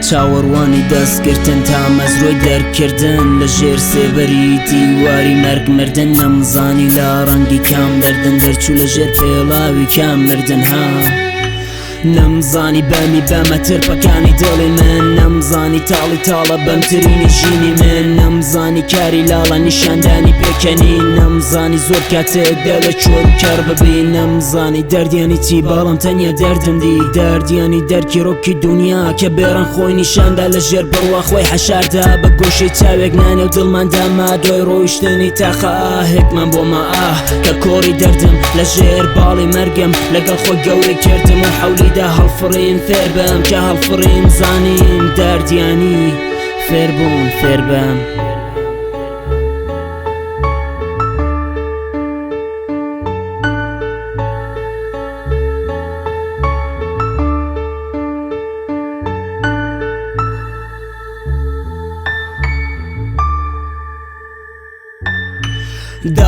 چاوەڕوانی دەستگرتن تامەزرۆی دەرکردن لە ژێر سێبەری دیواری مەرگ مردن نەمزانی لە ڕەنگی کام دەردن دەرچوو لە ژێر پێڵاوی کام مردن ها نەمزانی بەمی بەمە ترپەکانی دڵی من نەمزانی تاڵی تاڵە بەمترینی ژینی من نەمزانی کاری لاڵە نیشاندانی پێکەنی نەمزانی زۆر کاتێک دەوێ چۆر کەڕ ببی نەمزانی دەردیانی چی بەڵام تەنیا دەردم دی دەردیانی دەرکی ڕۆکی دنیا کە بێڕەن خۆی نیشاندا لە ژێر بڕوا خۆی حەشاردا بە گۆشەی چاوێک نانێ و دڵماندا ما دوای ڕۆیشتنی تاقە ئاهێکمان بۆ ما ئاه کە کۆڕی دەردم لە ژێر باڵی مەرگم لەگەڵ خۆی گەورەی کردم و حەولیدا هەڵفڕین فێربم کە هەڵفڕین زانیم دەردیانی فێربوون فێربم.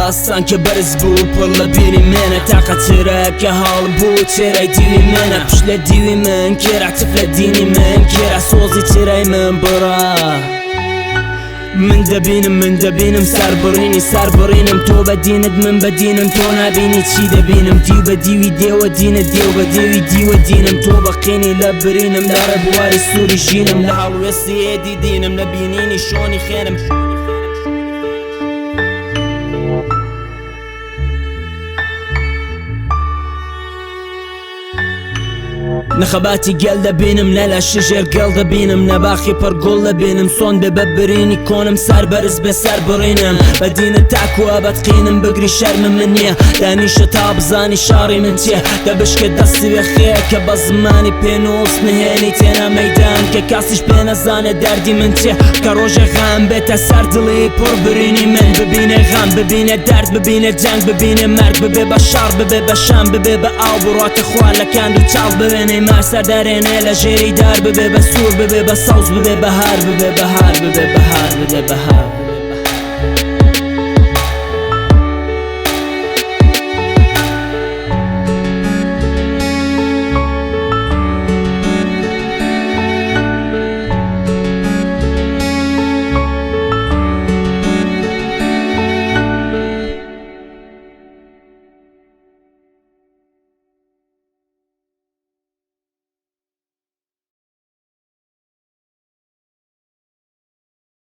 داستان کە بەرز بوو پڕ لە بیری منە تاقە چرا کە هاڵ بوو چرای دیوی منە پشت لە دیوی من کێرا تف لە دینی من کێرا سۆزی چرای من بڕا من دەبینم من دەبینم سەربڕینی سەربڕینم تۆ بە دینت من بە دینم تۆ نابینی چی دەبینم دیو بە دیوی دێوە دینە دێو بە دێوی دیوە دینم تۆ بە قینی لە برینم لە ڕێبواری سووری ژینم لە هەڵوێستی ئێدی دینم لە بینینی شۆنی خێنم. نە خەباتی گەل دەبینم نە لەشی ژێر گەڵ دەبینم نە باخی پڕ گوڵ دەبینم سۆن بێ بە برینی کۆنم سەر بەرز بێ سەر بڕینم بە دینت تاکو ئەبەد قینم بگری شەرمم من نییە دانیشە تا بزانی شاڕی من چییە دەبشکێ دەستی بێ خێ کە بە زمانی پێنووس نهێنی تێنا مەیدان کە کاسیش پێ نەزانێ دەردی من چییە کە ڕۆژێ غەم بێتە سەر دڵی پڕ برینی من ببینێ غەم ببینێ دەرد ببینێ جەنگ ببینێ مەرگ ببێ بە شەڕ ببێ بە شام ببێ بە ئاو بڕواتە خوا لە کاند و چاڵ بوێنەی مار سەردەرێنێ لە ژێری دار ببێ بە سوور ببێ بە سەوز ببێ بەهار ببێ بەهار ببێ بەهار ببێ بەهار.